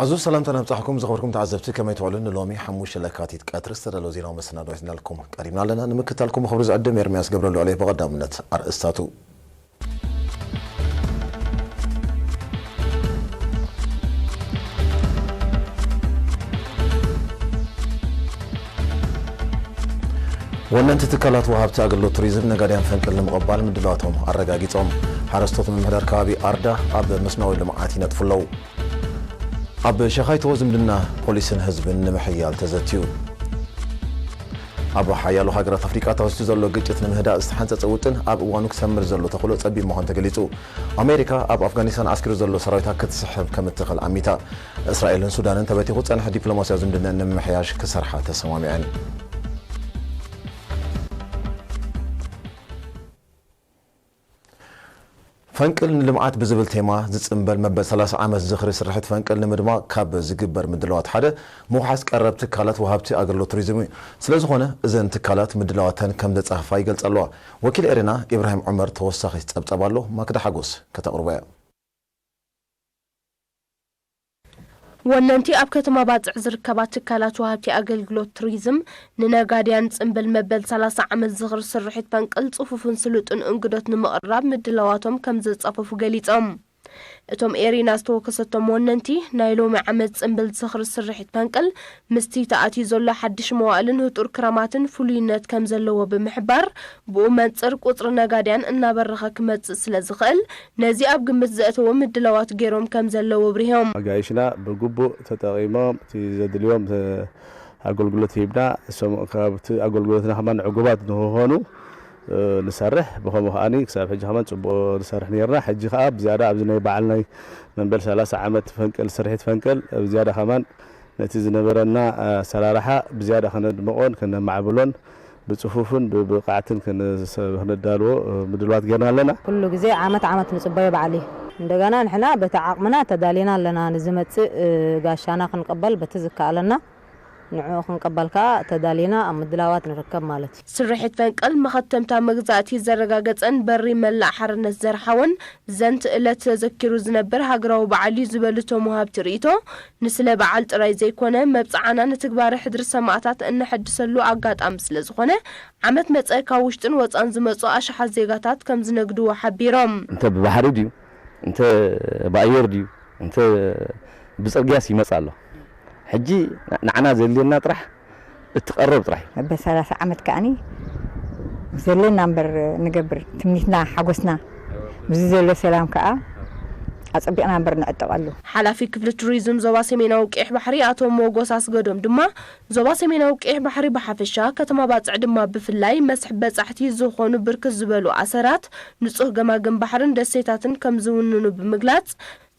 ብዙ ሰላምታ ነብጻሕኩም ዝኸበርኩም ተዓዘብቲ፣ ከመይ ትውዕሉ? ንሎሚ ሓሙሽተ ለካቲት ቀትሪ ዝተዳለወ ዜናዊ መሰናዶ ሒዝናልኩም ቀሪብና ኣለና። ንምክታልኩም ብኽብሪ ዝዕድም ኤርምያስ ገብረልዑል እየ። ብቐዳምነት ኣርእስታቱ። ወነንቲ ትካላት ወሃብቲ ኣገልግሎት ቱሪዝም ነጋድያን ፈንቅል ንምቕባል ምድላዋቶም ኣረጋጊጾም። ሓረስቶት ምምሕዳር ከባቢ ኣርዳ ኣብ መስኖዊ ልምዓት ይነጥፉ ኣለዉ። ኣብ ሸኻይትዎ ዝምድና ፖሊስን ህዝብን ንምሕያል ተዘትዩ። ኣብ ሓያሎ ሃገራት ኣፍሪቃ ተኸሲቱ ዘሎ ግጭት ንምህዳእ ዝተሓንጸጸ ውጥን ኣብ እዋኑ ክሰምር ዘሎ ተኽእሎ ጸቢብ ምዃኑ ተገሊጹ። ኣሜሪካ ኣብ ኣፍጋኒስታን ዓስኪሩ ዘሎ ሰራዊታ ክትስሕብ ከም እትኽእል ኣሚታ። እስራኤልን ሱዳንን ተበቲኹ ዝጸንሐ ዲፕሎማስያዊ ዝምድና ንምምሕያሽ ክሰርሓ ተሰማሚዐን። ፈንቅል ንልምዓት ብዝብል ቴማ ዝጽንበል መበል ሰላሳ ዓመት ዝኽሪ ስርሒት ፈንቅል ንምድማቕ ካብ ዝግበር ምድላዋት ሓደ ምውሓስ ቀረብ ትካላት ወሃብቲ ኣገልግሎት ቱሪዝም እዩ። ስለ ዝኾነ እዘን ትካላት ምድላዋተን ከም ዘጻፍፋ ይገልጻ ኣለዋ። ወኪል ኤረና ኢብራሂም ዑመር ተወሳኺ ጸብጸብ ኣሎ፣ ማክዳ ሓጎስ ከተቕርቦ እያ። ወነንቲ ኣብ ከተማ ባጽዕ ዝርከባ ትካላት ወሃብቲ ኣገልግሎት ቱሪዝም ንነጋድያን ጽንብል መበል ሰላሳ ዓመት ዝኽሪ ስርሒት ፈንቅል ጽፉፍን ስሉጥን እንግዶት ንምቕራብ ምድላዋቶም ከም ዘጻፈፉ ገሊጾም። እቶም ኤሪና ዝተወከሰቶም ወነንቲ ናይ ሎሚ ዓመት ጽንብል ዝኽሪ ስርሒት ፈንቅል ምስቲ ተኣትዩ ዘሎ ሓድሽ መዋእልን ህጡር ክራማትን ፍሉይነት ከም ዘለዎ ብምሕባር፣ ብኡ መንጽር ቁጽሪ ነጋድያን እናበረኸ ክመጽእ ስለ ዝኽእል፣ ነዚ ኣብ ግምት ዘእተወ ምድላዋት ገይሮም ከም ዘለዉ ኣብሪሆም። ኣጋይሽና ብግቡእ ተጠቒሞም እቲ ዘድልዮም፣ እ፣ ኣገልግሎት ሂብና፣ እሶም ካብቲ ኣገልግሎትና ከማን ዕጉባት ንክኾኑ፣ እ፣ ንሰርሕ። ብኸምኡ ከኣኒ ክሳብ ሕጂ ከማን ጽቡቕ ንሰርሕ ነይርና። ሕጂ ከኣ ብዝያዳ ኣብዚ ናይ በዓል ናይ መንበል ሰላሳ ዓመት ፈንቅል፣ ስርሒት ፈንቅል፣ ብዝያዳ ከማን ነቲ ዝነበረና ኣሰራርሓ ብዝያዳ ከነድምቖን ከነማዕብሎን ብጽፉፍን ብብቕዓትን ክንስ-፣ ክነዳልዎ ምድልዋት ጌርና ኣለና። ኩሉ ግዜ ዓመት ዓመት ንጽበዮ በዓል እዩ። እንደገና ንሕና በቲ ዓቕምና ተዳሊና ኣለና። ንዝመጽእ፣ እ፣ ጋሻና ክንቅበል በቲ ዝከኣለና ንዕኡ ክንቅበል ከኣ ተዳሊና ኣብ ምድላዋት ንርከብ ማለት እዩ። ስርሒት ፈንቅል መኸተምታ መግዛእቲ ዘረጋገጸን በሪ መላእ ሓርነት ዘርሓወን ዘንት እለት ተዘኪሩ ዝነብር ሃገራዊ በዓል እዩ ዝበሉ እቶም ወሃብቲ ርእይቶ፣ ንስለ በዓል ጥራይ ዘይኮነ፣ መብጽዓና ንትግባረ ሕድሪ ሰማእታት እነሐድሰሉ ኣጋጣሚ ስለ ዝኾነ፣ ዓመት መጸ ካብ ውሽጥን ወጻን ዝመጹ ኣሽሓት ዜጋታት ከም ዝነግድዎ ሓቢሮም። እንተ ብባሕሪ ድዩ፣ እንተ ብኣየር ድዩ፣ እንተ ብጽርግያስ ይመጽእ ኣሎ። ሕጂ ንዓና ዘድልየና ጥራሕ እቲ ቀረብ ጥራሕ እዩ። በሰላሳ ዓመት ከኣኒ ዘለና እምበር ንገብር፣ ትምኒትና፣ ሓጎስና፣ ምስዚ ዘሎ ሰላም ከኣ ኣጸቢቕና እምበር ንዕጠቐሉ። ሓላፊ ክፍሊ ቱሪዝም ዞባ ሰሜናዊ ቀይሕ ባሕሪ ኣቶ ሞጎስ ኣስገዶም ድማ፣ ዞባ ሰሜናዊ ቀይሕ ባሕሪ ብሓፈሻ፣ ከተማ ባጽዕ ድማ ብፍላይ፣ መስሕብ በጻሕቲ ዝኾኑ ብርክት ዝበሉ ኣሰራት ንጹህ ገማግም ባሕርን ደሴታትን ከም ዝውንኑ ብምግላጽ፣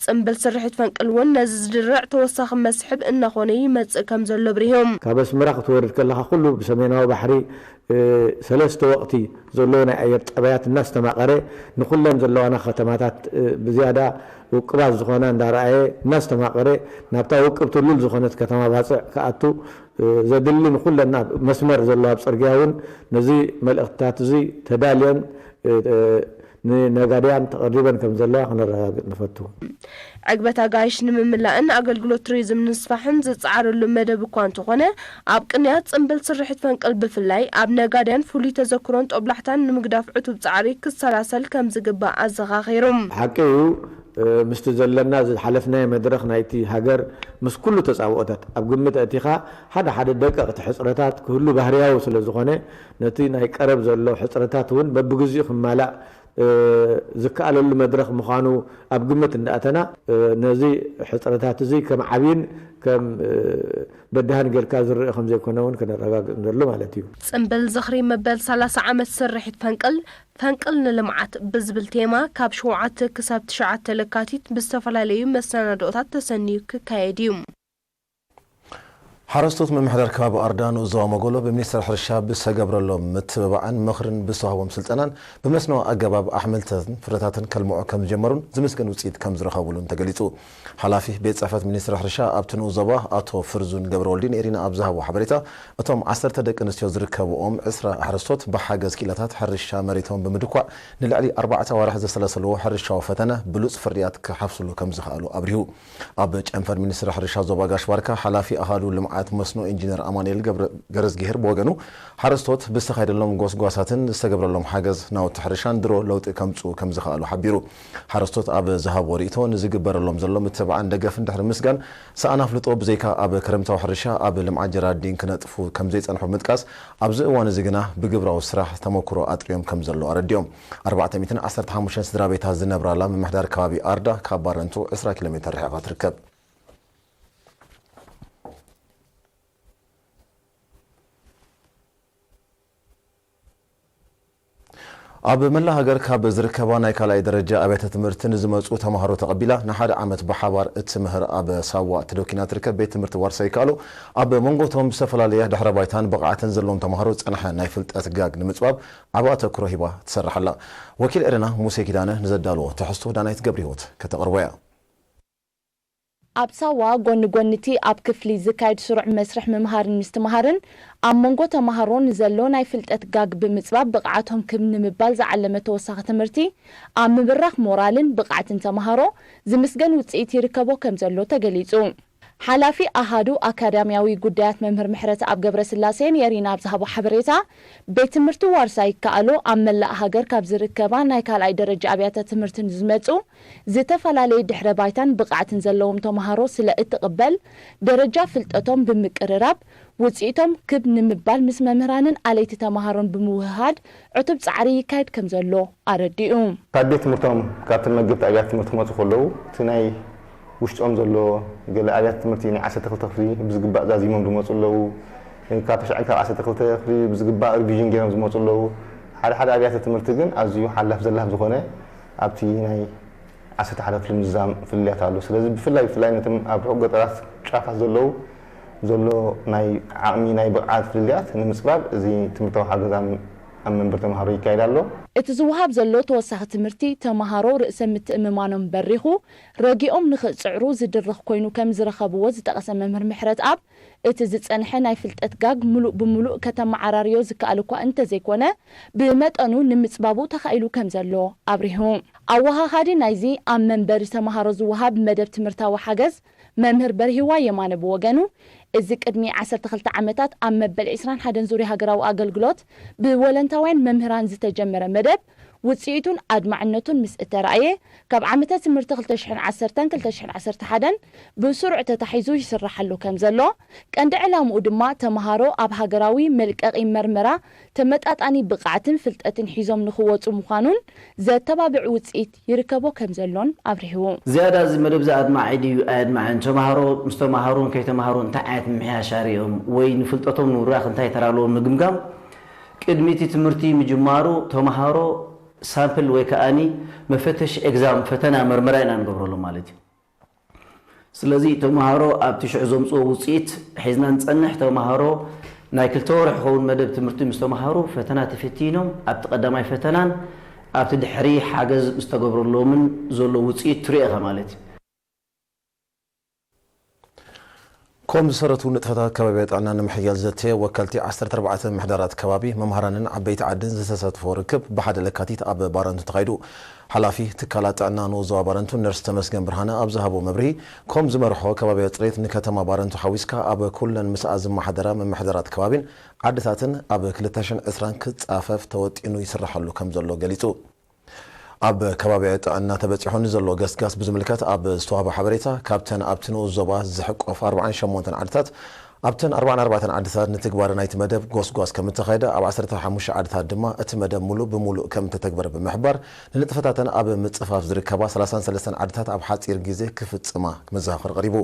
ጽምብል ስርሒት ፈንቅል እውን ነዚ ዝድርዕ ተወሳኺ መስሕብ እናኾነ ይመጽእ ከም ዘሎ ኣብሪሆም። ካብ ኣስመራ ክትወርድ ከለኻ ኩሉ ብሰሜናዊ ባሕሪ፣ እ፣ ሰለስተ ወቕቲ ዘለዎ ናይ ኣየር ጠባያት እናስተማቐረ፣ ንኹለን ዘለዋና ከተማታት፣ እ፣ ብዝያዳ ውቅባት ዝኾና እንዳረኣየ እናስተማቐረ፣ ናብታ ውቅብቲ ሉል ዝኾነት ከተማ ባጽዕ ክኣቱ፣ እ፣ ዘድሊ ንኹለን ኣብ መስመር ዘለዋ ኣብ ጽርግያ እውን ነዚ መልእኽትታት እዚ ተዳልየን፣ እ፣ እ፣ ንነጋድያን ተቐሪበን ከም ዘለዋ ክነረጋግጽ ንፈቱ። ዕግበት ኣጋይሽ ንምምላእን ኣገልግሎት ቱሪዝም ንምስፋሕን ዝጸዓረሉ መደብ እኳ እንተኾነ፣ ኣብ ቅንያት ጽምብል ስርሒት ፈንቅል ብፍላይ ኣብ ነጋድያን ፍሉይ ተዘክሮን ጦብላሕታን ንምግዳፍ ዕቱብ ጻዕሪ ክሰላሰል ከም ዝግባእ ኣዘኻኺሩ። ሓቂ እዩ፣ እ፣ ምስቲ ዘለና ዝሓለፍናዮ መድረኽ ናይቲ ሃገር ምስ ኩሉ ተጻብኦታት ኣብ ግምት ኣእቲኻ ሓደ ሓደ ደቀቕቲ ሕጽረታት ክህሉ ባህርያዊ ስለ ዝኾነ፣ ነቲ ናይ ቀረብ ዘሎ ሕጽረታት እውን በብግዚኡ ክማላእ እ፣ ዝከኣለሉ መድረኽ ምዃኑ ኣብ ግምት እንዳኣተና፣ እ፣ ነዚ ሕጽረታት እዚ ከም ዓብይን ከም፣ እ፣ በዳህን ጌርካ ዝረአ ከም ዘይኮነ እውን ከነረጋግጽ ንደሊ ማለት እዩ። ጽምብል ዝኽሪ መበል ሰላሳ ዓመት ስርሒት ፈንቅል፣ ፈንቅል ንልምዓት ብዝብል ቴማ ካብ ሸውዓተ ክሳብ ትሽዓተ ለካቲት ብዝተፈላለዩ መሰናድኦታት ተሰንዩ ክካየድ እዩ። ሓረስቶት ምምሕዳር ከባቢ ኣርዳ ንኡስ ዞባ መጎሎ ብሚኒስትር ሕርሻ ብዝተገብረሎም ምትብባዕን ምኽርን ብዝተዋህቦም ስልጠናን ብመስኖ ኣገባብ ኣሕምልትን ፍረታትን ከልምዑ ከም ዝጀመሩን ዝምስገን ውፅኢት ከም ዝረኸቡሉን ተገሊፁ። ሓላፊ ቤት ፅሕፈት ሚኒስትር ሕርሻ ኣብቲ ንኡስ ዞባ ኣቶ ፍርዙን ገብረወልዲ ንኤሪና ኣብ ዝሃቦ ሓበሬታ፣ እቶም ዓሰርተ ደቂ ኣንስትዮ ዝርከብኦም ዕስራ ሓረስቶት ብሓገዝ ክኢላታት ሕርሻ መሬቶም ብምድኳዕ ንልዕሊ ኣርባዕተ ኣዋርሕ ዘሰለሰልዎ ሕርሻዊ ፈተነ ብሉፅ ፍርያት ክሓፍስሉ ከም ዝኸኣሉ ኣብሪሁ። ኣብ ጨንፈር ሚኒስትሪ ሕርሻ ዞባ ጋሽ ባርካ ሓላፊ ኣሃዱ ልምዓት መስኖ ኢንጂነር ኣማኑኤል ገብረ-፣ ገረዝጊሄር ብወገኑ፣ ሓረስቶት ብዝተኻየደሎም ጎስጓሳትን ዝተገብረሎም ሓገዝ ናውቲ ሕርሻን ድሮ ለውጢ ከምጽኡ ከም ዝኸኣሉ ሓቢሩ። ሓረስቶት ኣብ ዝሃብዎ ርእይቶ፣ ንዝግበረሎም ዘሎ ምትብባዕን ደገፍን ድሕሪ ምስጋን፣ ሰኣን ኣፍልጦ ብዘይካ ኣብ ክረምታዊ ሕርሻ ኣብ ልምዓት ጀራዲን ክነጥፉ ከም ዘይጸንሑ ብምጥቃስ፣ ኣብዚ እዋን እዚ ግና ብግብራዊ ስራሕ ተመክሮ ኣጥርዮም ከም ዘለዉ ኣረዲኦም። ኣርባዕተ ሚእትን ዓሰርተ ሓሙሽተን ስድራ ቤታት ዝነብራላ ምምሕዳር ከባቢ ኣርዳ ካብ ባረንቱ ዕስራ ኪሎ ሜተር ርሒቓ ትርከብ። ኣብ መላእ ሃገር ካብ ዝርከባ ናይ ካልኣይ ደረጃ ኣብያተ ትምህርቲ ንዝመጹ ተማሃሮ ተቐቢላ ንሓደ ዓመት ብሓባር እትምህር ኣብ ሳዋ ተዶኪና ትርከብ ቤት ትምህርቲ ዋርሳይ ይከኣሎ ኣብ መንጎ እቶም ዝተፈላለየ ድሕረ ባይታን ብቕዓትን ዘለዎም ተማሃሮ ዝጸንሐ ናይ ፍልጠት ጋግ ንምጽባብ ዓቢ ኣተኩሮ ሂባ ትሰርሕ ኣላ። ወኪል ኤረና ሙሴ ኪዳነ ንዘዳለዎ ትሕዝቶ ዳናይት ገብረሂወት ከተቕርቦ እያ። ኣብ ሳዋ ጎኒ ጎኒ እቲ ኣብ ክፍሊ ዝካየድ ስሩዕ መስርሕ ምምሃርን ምስትምሃርን፣ ኣብ መንጎ ተማሃሮ ንዘሎ ናይ ፍልጠት ጋግ ብምጽባብ ብቕዓቶም ክብ ንምባል ዝዓለመ ተወሳኺ ትምህርቲ፣ ኣብ ምብራኽ ሞራልን ብቕዓትን ተማሃሮ ዝምስገን ውጽኢት ይርከቦ ከም ዘሎ ተገሊጹ። ሓላፊ ኣሃዱ ኣካዳሚያዊ ጉዳያት መምህር ምሕረተኣብ ገብረስላሴ ንኤሪና ኣብ ዝሃቦ ሓበሬታ፣ ቤት ትምህርቲ ዋርሳይ ይከኣሎ ኣብ መላእ ሃገር ካብ ዝርከባ ናይ ካልኣይ ደረጃ ኣብያተ ትምህርቲ ንዝመጹ ዝተፈላለየ ድሕረ ባይታን ብቕዓትን ዘለዎም ተማሃሮ ስለ እትቕበል፣ ደረጃ ፍልጠቶም ብምቅርራብ፣ ውጽኢቶም ክብ ንምባል ምስ መምህራንን ኣለይቲ ተማሃሮን ብምውህሃድ ዕቱብ ጻዕሪ ይካየድ ከም ዘሎ ኣረዲኡ። ካብ ቤት ትምህርቶም፣ ካብተን መገብቲ ኣብያተ ትምህርቲ ክመጹ ከለዉ፣ እቲ ናይ ውሽጦም ዘሎ፣ ገለ ኣብያተ ትምህርቲ ናይ ዓሰርተ ክልተ ክፍሊ ብዝግባእ ዛዚሞም ዝመጹ ኣለዉ። ካብ ተሽዓን ካብ ዓሰርተ ክልተ ክፍሊ ብዝግባእ ሪቪዥን ገይሮም ዝመጹ ኣለዉ። ሓደ ሓደ ኣብያተ ትምህርቲ ግን ኣዝዩ ሓላፍ ዘላፍ ዝኾነ ኣብቲ ናይ ዓሰርተ ሓደ ክፍሊ ምዝዛም ፍልልያት ኣሎ። ስለዚ ብፍላይ ብፍላይ ነቶም ኣብ ርሑቕ ገጠራት ጫፋት ዘለዉ ዘሎ ናይ ዓቕሚ ናይ ብቕዓት ፍልልያት ንምጽባብ እዚ ትምህርታዊ ሓገዝ ኣብ ኣብ መንበሪ ተምሃሮ ይካየድ ኣሎ። እቲ ዝወሃብ ዘሎ ተወሳኺ ትምህርቲ ተምሃሮ ርእሰ ምትእምማኖም በሪኹ ረጊኦም ንኽጽዕሩ ዝድርኽ ኮይኑ ከም ዝረኸብዎ ዝጠቐሰ መምህር ምሕረትኣብ፣ እቲ ዝጸንሐ ናይ ፍልጠት ጋግ ምሉእ ብምሉእ ከተመዓራርዮ ዝከኣል እኳ እንተዘይኮነ፣ ብመጠኑ ንምጽባቡ ተኻኢሉ ከም ዘሎ ኣብሪሁ። ኣወሃሃዲ ናይዚ ኣብ መንበሪ ተምሃሮ ዝወሃብ መደብ ትምህርታዊ ሓገዝ መምህር በርሂዋ የማነ ብወገኑ፣ እዚ ቅድሚ ዓሰርተ ክልተ ዓመታት ኣብ መበል ዕስራን ሓደን ዙርያ ሃገራዊ ኣገልግሎት ብወለንታውያን መምህራን ዝተጀመረ መደብ፣ ውጽኢቱን ኣድማዕነቱን ምስ እተራእየ፣ ካብ ዓመተ ትምህርቲ ክልተ ሽሕን ዓሰርተን ክልተ ሽሕን ዓሰርተ ሓደን ብስሩዕ ተታሒዙ ይስራሓሉ ከም ዘሎ፣ ቀንዲ ዕላምኡ ድማ ተመሃሮ ኣብ ሃገራዊ መልቀቒ መርመራ ተመጣጣኒ ብቕዓትን ፍልጠትን ሒዞም ንኽወጹ ምዃኑን ዘተባብዕ ውጽኢት ይርከቦ ከም ዘሎን ኣብሪሁ። ዝያዳ እዚ መደብ እዚ ኣድማዒ ድዩ ኣየድማዕን፣ ተመሃሮ ምስ ተመሃሩን ከይተመሃሩን እንታይ ዓይነት ምምሕያሽ ኣርእዮም ወይ ንፍልጠቶም ንምብራኽ እንታይ ተራ ኣለዎም ምግምጋም ቅድሚ እቲ ትምህርቲ ምጅማሩ ተመሃሮ ሳምፕል ወይ ከኣ መፈተሺ ኤግዛም፣ ፈተና፣ መርመራ ኢና ንገብረሎም ማለት እዩ። ስለዚ ተምሃሮ ኣብቲ ሽዑ ዘምጽኦ ውጽኢት ሒዝና ንጸንሕ። ተምሃሮ ናይ ክልተ ወርሒ ክኸውን መደብ ትምህርቲ ምስ ተምሃሩ ፈተና ተፈቲኖም ኣብቲ ቀዳማይ ፈተናን ኣብቲ ድሕሪ ሓገዝ ዝተገብረሎምን ዘሎ ውጽኢት ትሪኦ ኢኻ ማለት እዩ። ኮም ዝሰረቱ ንጥፈታት ከባብያዊ ጥዕና ንምሕያል ዘተየ ወከልቲ ዓሰርተ ኣርባዕተ ምምሕዳራት ከባቢ፣ መምሃራንን ዓበይቲ ዓድን ዝተሳተፎ ርክብ ብሓደ ለካቲት ኣብ ባረንቱ ተኻይዱ። ሓላፊ ትካላት ጥዕና ንኡስ ዞባ ባረንቱ ነርስ ተመስገን ብርሃነ ኣብ ዝሃቦ መብርሂ፣ ኮም ዝመርሖ ከባብያዊ ጽሬት ንከተማ ባረንቱ ሓዊስካ ኣብ ኩለን ምስኣ ዝመሓደራ ምምሕዳራት ከባቢን ዓድታትን ኣብ ክልተ ሽሕን ዕስራን ክጻፈፍ ተወጢኑ ይስርሓሉ ከም ዘሎ ገሊጹ። ኣብ ከባብያዊ ጥዕና ተበጺሑ ንዘሎ ገስጋስ ብዝምልከት ኣብ ዝተዋህበ ሓበሬታ፣ ካብተን ኣብቲ ንኡስ ዞባ ዝሕቆፋ ኣርባዓን ሸሞንተን ዓድታት፣ ኣብተን ኣርባዓን ኣርባዕተን ዓድታት ንትግባረ ናይቲ መደብ ጎስጓስ ከም እተኻየደ፣ ኣብ ዓሰርተ ሓሙሽተ ዓድታት ድማ እቲ መደብ ሙሉእ ብሙሉእ ከም እተተግበረ ብምሕባር፣ ንንጥፈታተን ኣብ ምጽፋፍ ዝርከባ ሰላሳን ሰለስተን ዓድታት ኣብ ሓጺር ግዜ ክፍጽማ መዘኻኸሪ ቀሪቡ።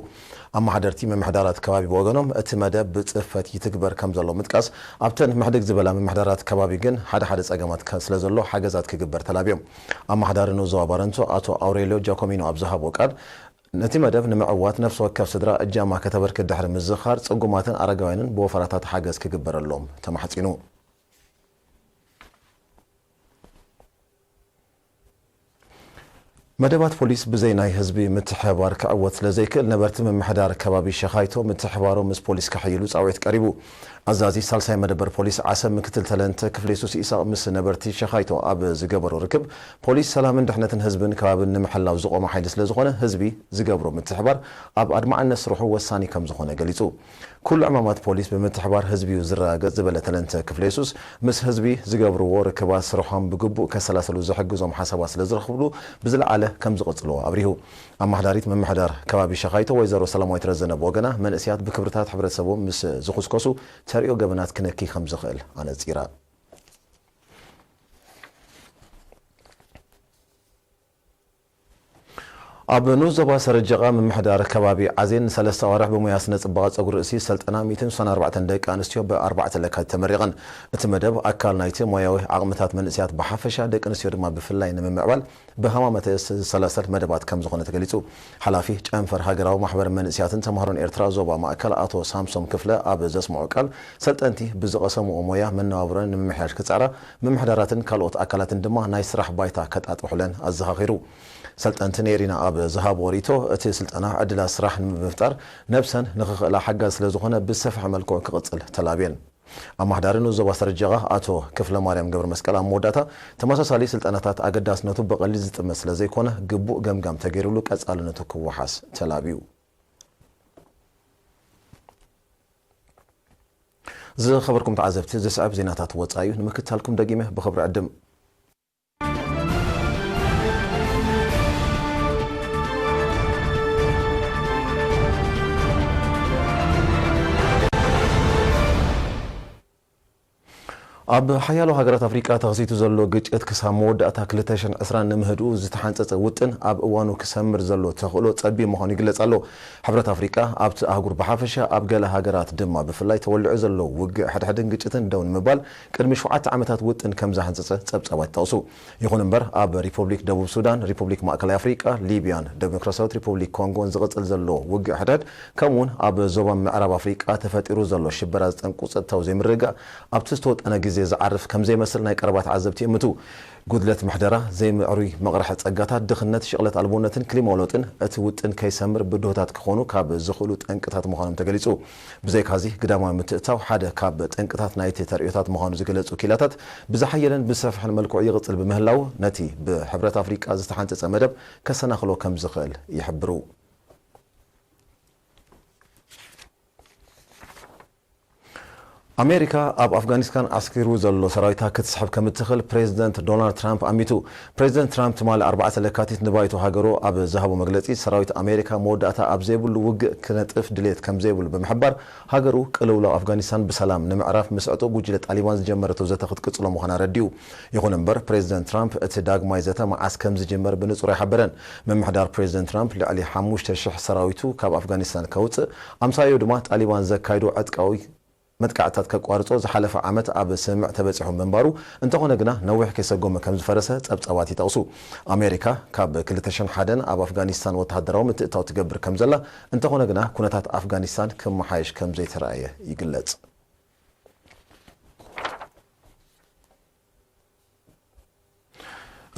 ኣመሓደርቲ ምምሕዳራት ከባቢ ብወገኖም፣ እቲ መደብ ብጽፈት ይትግበር ከም ዘሎ ምጥቃስ፣ ኣብተን ምሕድግ ዝበላ ምምሕዳራት ከባቢ ግን ሓደ ሓደ ጸገማት ከ-፣ ስለ ዘሎ ሓገዛት ክግበር ተላብዮም። ኣመሓዳሪ ንኡስ ዞባ ባረንቱ ኣቶ ኣውሬልዮ ጃኮሚኖ ኣብ ዝሃቦ ቃል፣ ነቲ መደብ ንምዕዋት ነፍሲ ወከፍ ስድራ እጃማ ከተበርክት ድሕሪ ምዝኻር፣ ጽጉማትን ኣረጋውያንን ብወፈራታት ሓገዝ ክግበረሎም ተማሕጺኑ። መደባት ፖሊስ ብዘይ ናይ ህዝቢ ምትሕብባር ክዕወት ስለ ዘይክእል፣ ነበርቲ ምምሕዳር ከባቢ ሸኻይቶ ምትሕብባሮም ምስ ፖሊስ ከሕይሉ ጻውዒት ቀሪቡ። ኣዛዚ ሳልሳይ መደበር ፖሊስ ዓሰብ ምክትል ተለንተ ክፍሌሱስ ኢሳቕ ምስ ነበርቲ ሸኻይቶ ኣብ ዝገበሮ ርክብ፣ ፖሊስ ሰላምን ድሕነትን ህዝብን ከባብን ንምሕላው ዝቖመ ሓይሊ ስለ ዝኾነ፣ ህዝቢ ዝገብሮ ምትሕባር ኣብ ኣድማዕነት ስርሑ ወሳኒ ከም ዝኾነ ገሊጹ። ኩሉ ዕማማት ፖሊስ ብምትሕባር ህዝቢ እዩ ዝረጋገጽ ዝበለ ተለንተ ክፍሌሱስ፣ ምስ ህዝቢ ዝገብርዎ ርክባት ስርሖም ብግቡእ ከሰላስሉ ዝሕግዞም ሓሳባት ስለ ዝረኽብሉ ብዝለዓለ ከም ዝቕጽልዎ ኣብሪሁ። ኣማሕዳሪት ምምሕዳር ከባቢ ሸኻይቶ ወይዘሮ ሰላማዊት ረዘነ ብወገና፣ መንእሰያት ብክብርታት ሕብረተሰቦም ምስ ዝኹስከሱ ተርእዮ ገበናት ክነኪ ከም ዝኽእል ኣነጺራ። ኣብ ንኡስ ዞባ ሰረጀቓ ምምሕዳር ከባቢ ዓዜን ንሰለስተ ኣዋርሕ ብሞያ ስነ ጽባቐ ጸጉሪ ርእሲ ሰልጠና ሚእትን ስሳን ኣርባዕተን ደቂ ኣንስትዮ ብኣርባዕተ ለካቲት ተመሪቐን። እቲ መደብ ኣካል ናይቲ ሞያዊ ዓቕምታት መንእሰያት ብሓፈሻ ደቂ ኣንስትዮ ድማ ብፍላይ ንምምዕባል ብሃማመተ ዝሰላሰል መደባት ከም ዝኾነ ተገሊጹ። ሓላፊ ጨንፈር ሃገራዊ ማሕበር መንእሰያትን ተማሃሮን ኤርትራ ዞባ ማእከል ኣቶ ሳምሶም ክፍለ ኣብ ዘስምዖ ቃል፣ ሰልጠንቲ ብዝቐሰምዎ ሞያ መነባብሮን ንምምሕያሽ ክጻዕራ፣ ምምሕዳራትን ካልኦት ኣካላትን ድማ ናይ ስራሕ ባይታ ከጣጥሑለን ኣዘኻኺሩ። ሰልጠንቲ ነይሪና ኣብ ዝሃብዎ ርእይቶ፣ እቲ ስልጠና ዕድላት ስራሕ ንምፍጣር ነብሰን ንኽኽእላ ሓጋዚ ስለ ዝኾነ ብዝሰፍሐ መልክዑ ክቕጽል ተላብየን። ኣማሕዳሪ ንኡስ ዞባ ሰረጀቓ ኣቶ ክፍለ ማርያም ገብረ መስቀል ኣብ መወዳእታ፣ ተመሳሳሊ ስልጠናታት ኣገዳስነቱ ብቐሊል ዝጥመት ስለ ዘይኮነ፣ ግቡእ ገምጋም ተገይሩሉ ቀጻልነቱ ክወሓስ ተላብዩ። ዝኸበርኩም ተዓዘብቲ፣ ዝስዕብ ዜናታት ወጻኢ እዩ። ንምክትታልኩም ደጊመ ብኽብሪ ዕድም። ኣብ ሓያሎ ሃገራት ኣፍሪቃ ተኸሲቱ ዘሎ ግጭት ክሳብ መወዳእታ ክልተ ሽሕን ዕስራን ንምህድኡ ዝተሓንጸጸ ውጥን ኣብ እዋኑ ክሰምር ዘሎ ተኽእሎ ጸቢብ ምዃኑ ይግለጽ ኣሎ። ሕብረት ኣፍሪቃ ኣብቲ ኣህጉር ብሓፈሻ ኣብ ገለ ሃገራት ድማ ብፍላይ ተወሊዑ ዘሎ ውግእ ሕድሕድን ግጭትን ደው ንምባል ቅድሚ ሸውዓተ ዓመታት ውጥን ከም ዝሓንጸጸ ጸብጻባት ይጠቕሱ። ይኹን እምበር ኣብ ሪፖብሊክ ደቡብ ሱዳን፣ ሪፖብሊክ ማእከላይ ኣፍሪቃ፣ ሊብያን ዴሞክራሲያዊት ሪፖብሊክ ኮንጎን ዝቕጽል ዘሎ ውግእ ሕድሕድ ከምኡውን ኣብ ዞባ ምዕራብ ኣፍሪቃ ተፈጢሩ ዘሎ ሽበራ ዝጠንቁ ጸጥታዊ ዘይምርግጋእ ኣብቲ ዝተወጠነ ግዜ ዝዓርፍ ከም ዘይመስል ናይ ቀረባ ተዓዘብቲ ይእምቱ። ጉድለት ምሕደራ፣ ዘይምዕሩይ መቕርሒ ጸጋታት፣ ድኽነት፣ ሽቕለት ኣልቦነትን ክሊማዊ ለውጥን እቲ ውጥን ከይሰምር ብድሆታት ክኾኑ ካብ ዝኽእሉ ጠንቅታት ምዃኖም ተገሊጹ። ብዘይካዚ ግዳማዊ ምትእታው ሓደ ካብ ጠንቅታት ናይቲ ተርእዮታት ምዃኑ ዝገለጹ ኪላታት፣ ብዝሓየለን ብዝሰፍሐን መልክዑ ይቕጽል ብምህላዉ ነቲ ብሕብረት ኣፍሪቃ ዝተሓንጸጸ መደብ ከሰናኽሎ ከም ዝኽእል ይሕብሩ። ኣሜሪካ ኣብ ኣፍጋኒስታን ዓስኪሩ ዘሎ ሰራዊታ ክትስሕብ ከም እትኽእል ፕሬዚደንት ዶናልድ ትራምፕ ኣሚቱ። ፕሬዚደንት ትራምፕ ትማሊ ኣርባዕተ ለካቲት ንባይቶ ሃገሩ ኣብ ዝሃቦ መግለጺ፣ ሰራዊት ኣሜሪካ መወዳእታ ኣብ ዘይብሉ ውግእ ክነጥፍ ድሌት ከም ዘይብሉ ብምሕባር፣ ሃገሩ ቅልውላው ኣፍጋኒስታን ብሰላም ንምዕራፍ ምስ ዕጡቕ ጉጅለ ጣሊባን ዝጀመረቶ ዘተ ክትቅጽሎ ምዃና ኣረዲኡ። ይኹን እምበር፣ ፕሬዚደንት ትራምፕ እቲ ዳግማይ ዘተ መዓስ ከም ዝጅመር ብንጹር ኣይሓበረን። ምምሕዳር ፕሬዚደንት ትራምፕ ልዕሊ ሓሙሽተ ሽሕ ሰራዊቱ ካብ ኣፍጋኒስታን ከውጽእ፣ ኣምሳያኡ ድማ ጣሊባን ዘካይዶ ዕጥቃዊ መጥቃዕትታት ከቋርጾ ዝሓለፈ ዓመት ኣብ ስምምዕ ተበጺሑ ምንባሩ፣ እንተኾነ ግና ነዊሕ ከይሰጎመ ከም ዝፈረሰ ጸብጻባት ይጠቕሱ። ኣሜሪካ ካብ ክልተ ሽሕን ሓደን ኣብ ኣፍጋኒስታን ወተሃደራዊ ምትእትታው ትገብር ከም ዘላ፣ እንተኾነ ግና ኩነታት ኣፍጋኒስታን ክመሓየሽ ከም ዘይተራእየ ይግለጽ።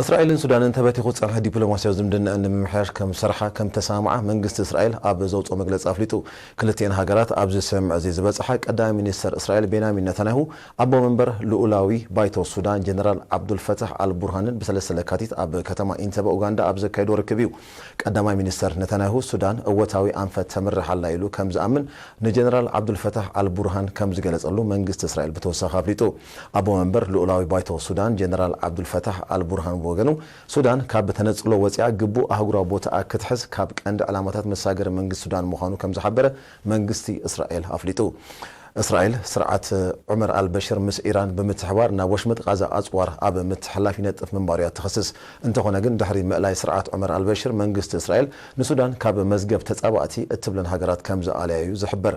እስራኤልን ሱዳንን ተበቲኹ ዝጸንሐ ዲፕሎማስያዊ ዝምድናኣን ንምምሕያሽ ከም ዝሰርሓ ከም ተሰማምዓ መንግስቲ እስራኤል ኣብ ዘውጽኦ መግለጺ ኣፍሊጡ። ክልቲኤን ሃገራት ኣብዚ ስምምዕ እዚ ዝበጽሓ ቀዳማይ ሚኒስተር እስራኤል ቤንያሚን ነታንያሁ፣ ኣቦ መንበር ልኡላዊ ባይቶ ሱዳን ጀነራል ዓብዱልፈታሕ ኣል ቡርሃንን ብሰለስተ ለካቲት ኣብ ከተማ ኢንተበ ኡጋንዳ ኣብ ዘካየዶ ርክብ እዩ። ቀዳማይ ሚኒስተር ነታንያሁ፣ ሱዳን እወታዊ ኣንፈት ተምርሕ ኣላ ኢሉ ከም ዝኣምን ንጀነራል ዓብዱልፈታሕ ኣል ቡርሃን ከም ዝገለጸሉ መንግስቲ እስራኤል ብተወሳኺ ኣፍሊጡ። ኣቦ መንበር ልኡላዊ ባይቶ ሱዳን ጀነራል ዓብዱልፈታሕ ኣል ቡርሃን ብወገኑ፣ ሱዳን ካብ ተነጽሎ ወጺኣ ግቡእ ኣህጉራዊ ቦታኣ ክትሕዝ ካብ ቀንዲ ዕላማታት መሳገሪ መንግስቲ ሱዳን ምዃኑ ከም ዝሓበረ መንግስቲ እስራኤል ኣፍሊጡ። እስራኤል ስርዓት ዑመር ኣልበሽር ምስ ኢራን ብምትሕባር ናብ ወሽመጥ ቃዛ ኣጽዋር ኣብ ምትሕልላፍ ይነጥፍ ምንባሩ እያ ትኸስስ። እንተኾነ ግን ድሕሪ ምእላይ ስርዓት ዑመር ኣልበሽር መንግስቲ እስራኤል ንሱዳን ካብ መዝገብ ተጻባእቲ እትብለን ሃገራት ከም ዝኣለያ እዩ ዝሕበር።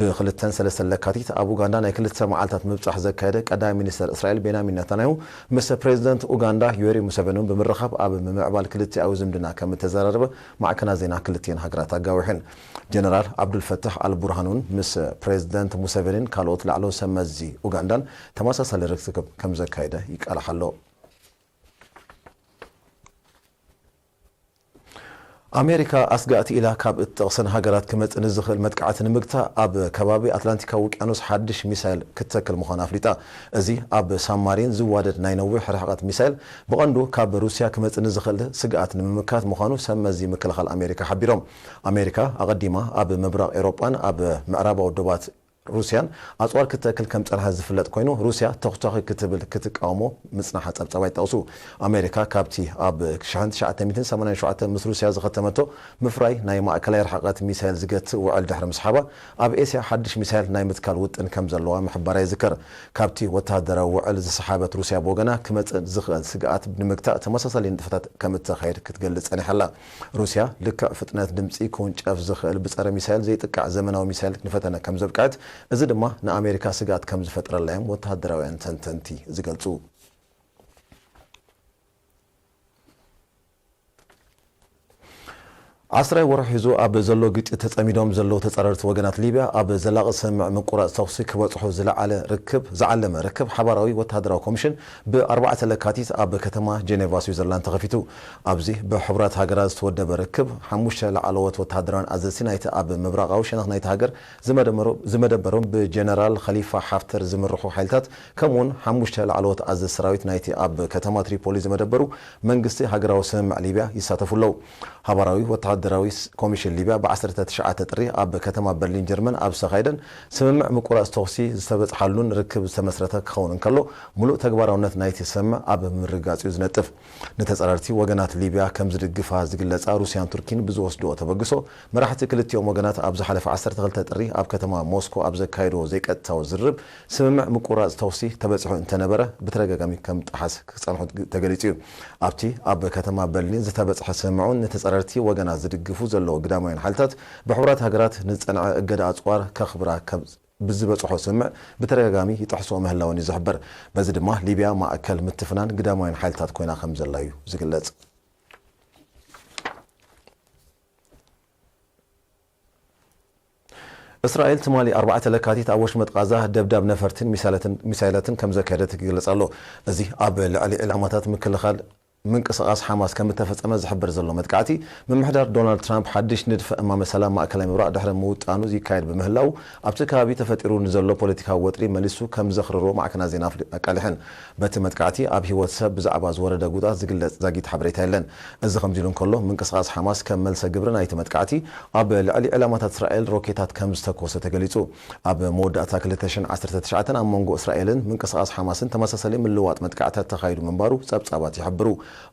ብክልተን ሰለስተን ለካቲት ኣብ ኡጋንዳ ናይ ክልተ መዓልታት ምብጻሕ ዘካየደ ቀዳማይ ሚኒስተር እስራኤል ቤንያሚን ነታንያሁ ምስ ፕሬዚደንት ኡጋንዳ ዮዌሪ ሙሰቨኒ ብምርኻብ ኣብ ምምዕባል ክልቲኣዊ ዝምድና ከም እተዘራረበ ማዕከናት ዜና ክልቲኤን ሃገራት ኣጋዊሐን። ጀነራል ዓብዱልፈታሕ ኣልቡርሃን እውን ምስ ፕሬዚደንት ሙሰቨኒን ካልኦት ላዕለዎት ሰብ መዚ ኡጋንዳን ተመሳሳሊ ርክብ ከም ዘካየደ ይቃላሕ ኣሎ። ኣሜሪካ ኣስጋእቲ ኢላ ካብ እትጠቕሰን ሃገራት ክመጽእ ንዝኽእል መጥቃዕቲ ንምግታእ ኣብ ከባቢ ኣትላንቲካዊ ውቅያኖስ ሓድሽ ሚሳይል ክትተክል ምዃና ኣፍሊጣ። እዚ ኣብ ሳብማሪን ዝዋደድ ናይ ነዊሕ ርሕቀት ሚሳይል ብቐንዱ ካብ ሩስያ ክመጽእ ንዝኽእል ስግኣት ንምምካት ምዃኑ ሰብ መዚ ምክልኻል ኣሜሪካ ሓቢሮም። ኣሜሪካ ኣቐዲማ ኣብ ምብራቕ ኤውሮጳን ኣብ ምዕራባዊ ዶባት ሩስያን ኣጽዋር ክትተክል ከም ጸንሐ ዝፍለጥ ኮይኑ፣ ሩስያ ተኹተኺ ክትብል ክትቃወሞ ምጽናሓ ጸብጻባት ይጠቕሱ። ኣሜሪካ ካብቲ ኣብ ሽሕን ትሽዓተ ሚእትን ሰማንያን ሸውዓተን ምስ ሩስያ ዝኸተመቶ ምፍራይ ናይ ማእከላይ ርሕቀት ሚሳይል ዝገትእ ውዕል ድሕሪ ምስሓባ፣ ኣብ ኤስያ ሓድሽ ሚሳይል ናይ ምትካል ውጥን ከም ዘለዋ ምሕባራ ይዝከር። ካብቲ ወተሃደራዊ ውዕል ዝሰሓበት ሩስያ ብወገና ክመጽእ ዝኽእል ስግኣት ንምግታእ ተመሳሳሊ ንጥፈታት ከም እተኻየድ ክትገልጽ ጸኒሓ ኣላ። ሩስያ ልክዕ ፍጥነት ድምጺ ክውንጨፍ ዝኽእል ብጸረ ሚሳይል ዘይጥቃዕ ዘመናዊ ሚሳይል ንፈተነ ከም ዘብቅዐት፣ እዚ ድማ ንኣሜሪካ ስግኣት ከም ዝፈጥረላ እዮም ወተሃደራውያን ተንተንቲ ዝገልጹ። ዓስራይ ወርሒ ሒዙ ኣብ ዘሎ ግጭት ተጸሚዶም ዘለዉ ተጻረርቲ ወገናት ሊብያ ኣብ ዘላቒ ስምምዕ ምቁራጽ ተኹሲ ክበጽሑ ዝለዓለ ርክብ፣ ዝዓለመ ርክብ ሓባራዊ ወተሃደራዊ ኮሚሽን ብኣርባዕተ ለካቲት ኣብ ከተማ ጀኔቫ ስዊዘርላንድ ተኸፊቱ። ኣብዚ ብሕቡራት ሃገራት ዝተወደበ ርክብ፣ ሓሙሽተ ላዕለዎት ወተሃደራውያን ኣዘዝቲ ናይቲ ኣብ ምብራቓዊ ሸነኽ ናይቲ ሃገር ዝመደመሮ-፣ ዝመደበሮም ብጀነራል ኸሊፋ ሓፍተር ዝምርሑ ሓይልታት፣ ከምኡውን ሓሙሽተ ላዕለዎት ኣዘዝቲ ሰራዊት ናይቲ ኣብ ከተማ ትሪፖሊ ዝመደበሩ መንግስቲ ሃገራዊ ስምምዕ ሊብያ ይሳተፉ ኣለዉ። ሓባራዊ ወተሃደራዊ ስ-፣ ኮሚሽን ሊብያ ብዓሰርተ ትሽዓተ ጥሪ ኣብ ከተማ በርሊን ጀርመን ኣብ ዝተኻየደን ስምምዕ ምቁራጽ ተኹሲ ዝተበጽሓሉን ርክብ ዝተመስረተ ክኸውን እንከሎ፣ ምሉእ ተግባራውነት ናይቲ ስምምዕ ኣብ ምርግጋጽ እዩ ዝነጥፍ። ንተጻረርቲ ወገናት ሊብያ ከም ዝድግፋ ዝግለጻ ሩስያን ቱርኪን ብዝወስድኦ ተበግሶ፣ መራሕቲ ክልቲኦም ወገናት ኣብ ዝሓለፈ ዓሰርተ ክልተ ጥሪ ኣብ ከተማ ሞስኮ ኣብ ዘካየድዎ ዘይቀጥታዊ ዝርርብ፣ ስምምዕ ምቁራጽ ተኹሲ ተበጺሑ እንተነበረ፣ ብተደጋጋሚ ከም ጠሓስ ክጸንሑ ተገሊጹ እዩ። ኣብቲ ኣብ ከተማ በርሊን ዝተበጽሐ ስምምዕ እውን ንተጻረርቲ ወገናት ዝድግፉ ዘለዉ ግዳማውያን ሓይልታት ብሕቡራት ሃገራት ንዝጸንዐ እገዳ ኣጽዋር ከኽብራ ከም ብዝበጽሖ ስምምዕ ብተደጋጋሚ ይጥሕስኦ ምህላወን እዩ ዝሕበር። በዚ ድማ ሊብያ ማእከል ምትፍናን ግዳማውያን ሓይልታት ኮይና ከም ዘላ እዩ ዝግለጽ። እስራኤል ትማሊ ኣርባዕተ ለካቲት ኣብ ወሽመጥ ቃዛ ደብዳብ ነፈርትን ሚሳይላትን፣ ሚሳይላትን ከም ዘካየደት ይግለጽ ኣሎ። እዚ ኣብ ልዕሊ ዕላማታት ምክልኻል ምንቅስቓስ ሓማስ ከም እተፈጸመ ዝሕበር ዘሎ መጥቃዕቲ፣ ምምሕዳር ዶናልድ ትራምፕ ሓድሽ ንድፈ እማመ ሰላም ማእከላይ ምብራቕ ድሕሪ ምውጣኑ ይካየድ ብምህላው፣ ኣብቲ ከባቢ ተፈጢሩ ንዘሎ ፖለቲካዊ ወጥሪ መሊሱ ከም ዘኽርሮ ማዕከናት ዜና ኣፍሊ-፣ ኣቃሊሐን። በቲ መጥቃዕቲ ኣብ ህይወት ሰብ ብዛዕባ ዝወረደ ጉድኣት ዝግለጽ ዛጊት ሓበሬታ የለን። እዚ ከምዚ ኢሉ እንከሎ፣ ምንቅስቓስ ሓማስ ከም መልሰ ግብሪ ናይቲ መጥቃዕቲ ኣብ ልዕሊ ዕላማታት እስራኤል ሮኬታት ከም ዝተኮሰ ተገሊጹ። ኣብ መወዳእታ ክልተ ሽሕን ዓሰርተ ትሽዓተን ኣብ መንጎ እስራኤልን ምንቅስቓስ ሓማስን ተመሳሳሊ ምልውዋጥ መጥቃዕትታት ተኻይዱ ምንባሩ ጸብጻባት ይሕብሩ።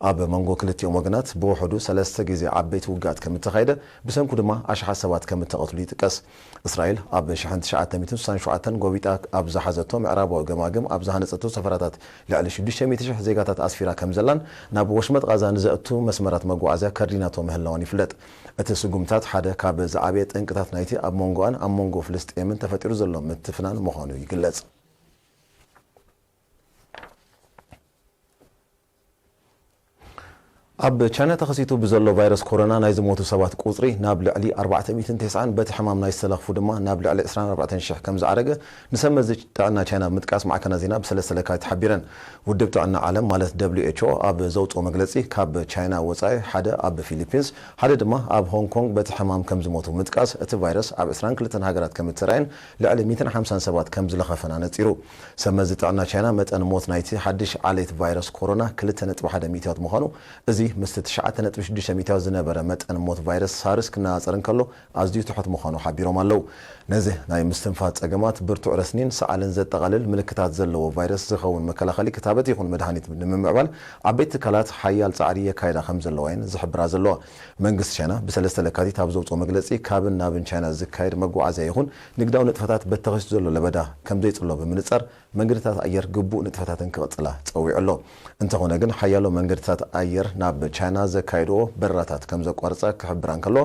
ኣብ መንጎ ክልቲኦም ወገናት ብውሕዱ ሰለስተ ግዜ ዓበይቲ ውግኣት ከም እተኻየደ፣ ብሰንኩ ድማ ኣሽሓት ሰባት ከም እተቐትሉ ይጥቀስ። እስራኤል ኣብ ሽሕን ትሽዓተ ሚእትን ስሳን ሸውዓተን ጎቢጣ ኣብ ዝሓዘቶ ምዕራባዊ ገማግም ኣብ ዝሃነጸቶ ሰፈራታት ልዕሊ ሽዱሽተ ሚእቲ ሽሕ ዜጋታት ኣስፊራ ከም ዘላን ናብ ወሽመጥ ቓዛ ንዘእቱ መስመራት መጓዓዝያ ከርዲናቶ ምህላውን ይፍለጥ። እቲ ስጉምታት ሓደ ካብ ዝዓበየ ጠንቅታት ናይቲ ኣብ መንጎኣን ኣብ መንጎ ፍልስጤምን ተፈጢሩ ዘሎ ምትፍናን ምዃኑ ይግለጽ። ኣብ ቻይና ተኸሲቱ ብዘሎ ቫይረስ ኮሮና ናይ ዝሞቱ ሰባት ቁጽሪ ናብ ልዕሊ ኣርባዕተ ሚእትን ተስዓን፣ በቲ ሕማም ናይ ዝተለኽፉ ድማ ናብ ልዕሊ ዕስራን ኣርባዕተን ሽሕ ከም ዝዓረገ ንሰብ መዚ ጥዕና ቻይና ብምጥቃስ ማዕከናት ዜና ብሰለስተ ለካቲት ሓቢረን። ውድብ ጥዕና ዓለም ማለት ደብሊው ኤች ኦ ኣብ ዘውጽኦ መግለጺ፣ ካብ ቻይና ወጻኢ ሓደ ኣብ ፊሊፒንስ፣ ሓደ ድማ ኣብ ሆንግ ኮንግ በቲ ሕማም ከም ዝሞቱ ብምጥቃስ፣ እቲ ቫይረስ ኣብ ዕስራን ክልተን ሃገራት ከም እተራእየን ልዕሊ ሚእትን ሓምሳን ሰባት ከም ዝለኸፈን ኣነጺሩ። ሰብ መዚ ጥዕና ቻይና መጠን ሞት ናይቲ ሓድሽ ዓሌት ቫይረስ ኮሮና ክልተ ነጥቢ ሓደ ሚእታዊት ምዃኑ፣ እዚ ምስቲ ትሽዓተ ነጥቢ ሽዱሽተ ሚእታዊ ዝነበረ መጠን ሞት ቫይረስ ሳርስ ክነጻጸር እንከሎ ኣዝዩ ትሑት ምዃኑ ሓቢሮም ኣለዉ። ነዚ ናይ ምስትንፋስ ጸገማት፣ ብርቱዕ ረስኒን ሰዓልን ዘጠቓልል ምልክታት ዘለዎ ቫይረስ ዝኸውን መከላኸሊ ክታበት ይኹን መድሃኒት ንምምዕባል ዓበይቲ ትካላት ሓያል ጻዕሪ የካይዳ ከም ዘለዋ እየን ዝሕብራ ዘለዋ። መንግስቲ ቻይና ብሰለስተ ለካቲት ኣብ ዘውጽኦ መግለጺ፣ ካብን ናብን ቻይና ዝካየድ መጓዓዝያ ይኹን ንግዳዊ ንጥፈታት በቲ ተኸሲቱ ዘሎ ለበዳ ከም ዘይጽሎ ብምንጻር፣ መንገድታት ኣየር ግቡእ ንጥፈታተን ክቕጽላ ጸዊዑ ኣሎ። እንተኾነ ግን፣ ሓያሎ መንገድታት ኣየር ናብ ቻይና ዘካየድኦ በረራታት ከም ዘቋርጻ ክሕብራ እንከሎ፣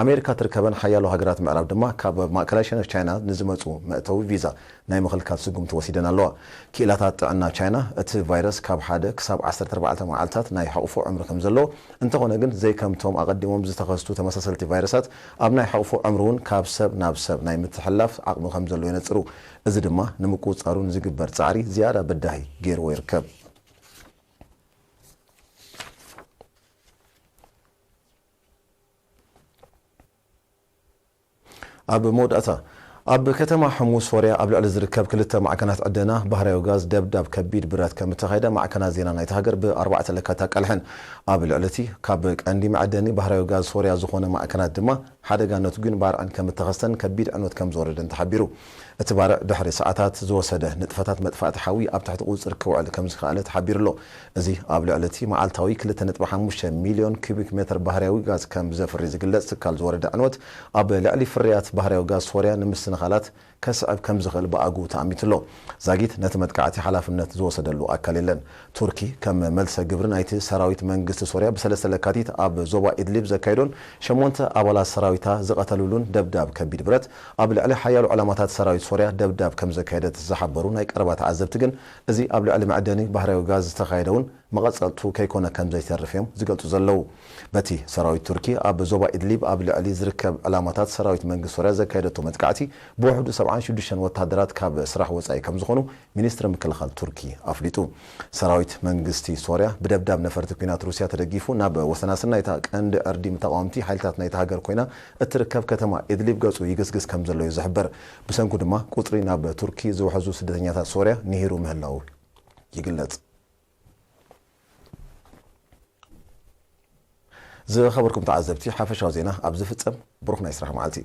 ኣሜሪካ ትርከበን ሓያሎ ሃገራት ምዕራብ ድማ ካብ ማእከላይ ሸነኽ ቻይና ንዝመጹ መእተዊ ቪዛ ናይ ምኽልካል ስጉምቲ ወሲደን ኣለዋ። ክኢላታት ጥዕና ቻይና፣ እቲ ቫይረስ ካብ ሓደ ክሳብ ዓሰርተ ኣርባዕተ መዓልታት ናይ ሕቑፎ ዕምሪ ከም ዘለዎ፣ እንተኾነ ግን፣ ዘይከምቶም ኣቐዲሞም ዝተኸስቱ ተመሳሰልቲ ቫይረሳት፣ ኣብ ናይ ሕቑፎ ዕምሪ እውን ካብ ሰብ ናብ ሰብ ናይ ምትሕልላፍ ዓቕሚ ከም ዘሎ የነጽሩ። እዚ ድማ ንምቁጽጻሩ ንዝግበር ጻዕሪ ዝያዳ በዳሂ ገይርዎ ይርከብ። ኣብ መወዳእታ፣ ኣብ ከተማ ሕሙስ ሶርያ ኣብ ልዕሊ ዝርከብ ክልተ ማዕከናት ዕደና ባህርያዊ ጋዝ ደብዳብ ከቢድ ብረት ከም እተኻየደ ማዕከናት ዜና ናይቲ ሃገር ብኣርባዕተ ለካቲት ኣቃልሐን። ኣብ ልዕሊ እቲ ካብ ቀንዲ መዐደኒ ባህርያዊ ጋዝ ሶርያ ዝኾነ ማዕከናት ድማ ሓደጋነቱ ግን ባርዕን ከም እተኸስተን ከቢድ ዕንወት ከም ዝወረደን ተሓቢሩ። እቲ ባርዕ ድሕሪ ሰዓታት ዝወሰደ ንጥፈታት መጥፋእቲ ሓዊ ኣብ ትሕቲ ቁጽጽር ክውዕል ከም ዝኸኣለ ተሓቢሩ ኣሎ። እዚ ኣብ ልዕሊ እቲ መዓልታዊ ክልተ ነጥቢ ሓሙሽተ ሚልዮን ኪዩቢክ ሜትር ባህርያዊ ጋዝ ከም ዘፍሪ ዝግለጽ ትካል ዝወረደ ዕንወት፣ ኣብ ልዕሊ ፍርያት ባህርያዊ ጋዝ ሶርያ ንምስንኻላት ከስዕብ ከም ዝኽእል ብኣግኡ ተኣሚቱ ኣሎ። ዛጊት ነቲ መጥቃዕቲ ሓላፍነት ዝወሰደሉ ኣካል የለን። ቱርኪ ከም መልሰ ግብሪ ናይቲ ሰራዊት መንግስቲ ሶርያ ብሰለስተ ለካቲት ኣብ ዞባ ኢድሊብ ዘካየዶን ሸሞንተ ኣባላት ሰራዊታ ዝቐተሉሉን ደብዳብ ከቢድ ብረት፣ ኣብ ልዕሊ ሓያሎ ዕላማታት ሰራዊት ሶርያ ደብዳብ ከም ዘካየደት ዝሓበሩ ናይ ቀረባ ተዓዘብቲ ግን፣ እዚ ኣብ ልዕሊ መዐደኒ ባህርያዊ ጋዝ ዝተኻየደ እውን መቐጸልቱ ከይኮነ ከም ዘይተርፍ እዮም ዝገልጹ ዘለዉ። በቲ ሰራዊት ቱርኪ ኣብ ዞባ ኢድሊብ ኣብ ልዕሊ ዝርከብ ዕላማታት ሰራዊት መንግስቲ ሶርያ ዘካየደቶ መጥቃዕቲ፣ ብውሕዱ ሰብዓን ሽዱሽተን ወተሃደራት ካብ ስራሕ ወጻኢ ከም ዝኾኑ ሚኒስትሪ ምክልኻል ቱርኪ ኣፍሊጡ። ሰራዊት መንግስቲ ሶርያ ብደብዳብ ነፈርቲ ኲናት ሩስያ ተደጊፉ ናብ ወሰናስን ናይታ ቀንዲ ዕርዲ ተቓወምቲ ሓይልታት ናይታ ሃገር ኮይና እትርከብ ከተማ ኢድሊብ ገጹ ይግስግስ ከም ዘሎ እዩ ዝሕበር። ብሰንኩ ድማ ቁጽሪ ናብ ቱርኪ ዝውሕዙ ስደተኛታት ሶርያ ንሂሩ ምህላዉ ይግለጽ። ዝኸበርኩም ተዓዘብቲ፣ ሓፈሻዊ ዜና ኣብ ዝፍጸም። ብሩኽ ናይ ስራሕ መዓልቲ።